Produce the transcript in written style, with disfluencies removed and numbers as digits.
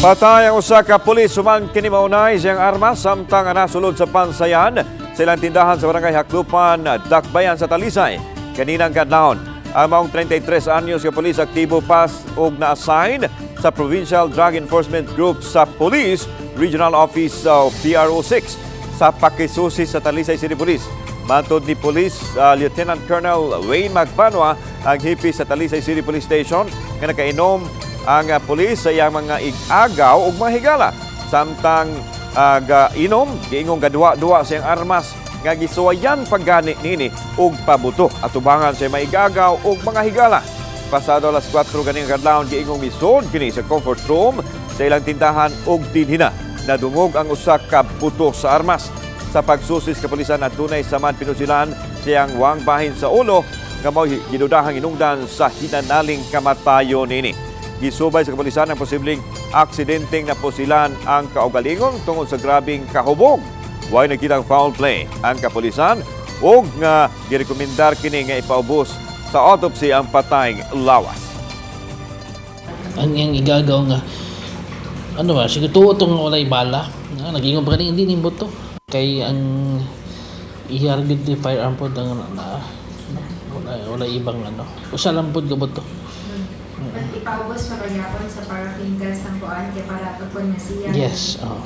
Patay ang usa ka pulis human kini maunay siyang armas samtang nasulod sa pansayan sa ilang tindahan sa Barangay Haklupan, Dakbayan sa Talisay kaninang kadlawon. Ang maong 33 anyos nga pulis, aktibo pas og na-assign sa Provincial Drug Enforcement Group sa Police Regional Office of PRO 6 sa Pakisusi sa Talisay City Police. Matod ni Police Lieutenant Colonel Wayne Magbanua, ang hepe sa Talisay City Police Station, nga nakainom ang pulis sa iyang mga ig-agaw ug mga higala. Samtang inom, giingong gaduwa-duwa sa iyang armas nga gisuwayan paggani nini og pabuto atubangan sa maigagaw ug mga higala. Pasado alas 4 ganing kadlawon, giingong misod kini sa comfort room sa ilang tindahan ug dinhina nadungog ang usa ka buto sa armas. Sa pagsusis kapulisan, adunay samad pinusilan siyang wang bahin sa ulo nga mao gidudahang hinungdan sa hinanaling kamatayon nini. Gisubay sa kapulisan ang posibleng aksidenteng napusilan ang kaugalingon tungod sa grabing kahubog. Way nakitang foul play ang kapulisan ug nga girekomendar kini nga ipaubos sa autopsy ang patayng lawas. Ang iyang igagaw nga ano ba siguro tuo tong walay bala na nagingon pa kani hindi ni buto kay ang iyar gid ni firearm pod ang na, wala ibang ano, usa lang pod ka buto. But ipaubos pa kanyapon sa paraffin test ang kuan kay para pagpon na siya. Yes, oh.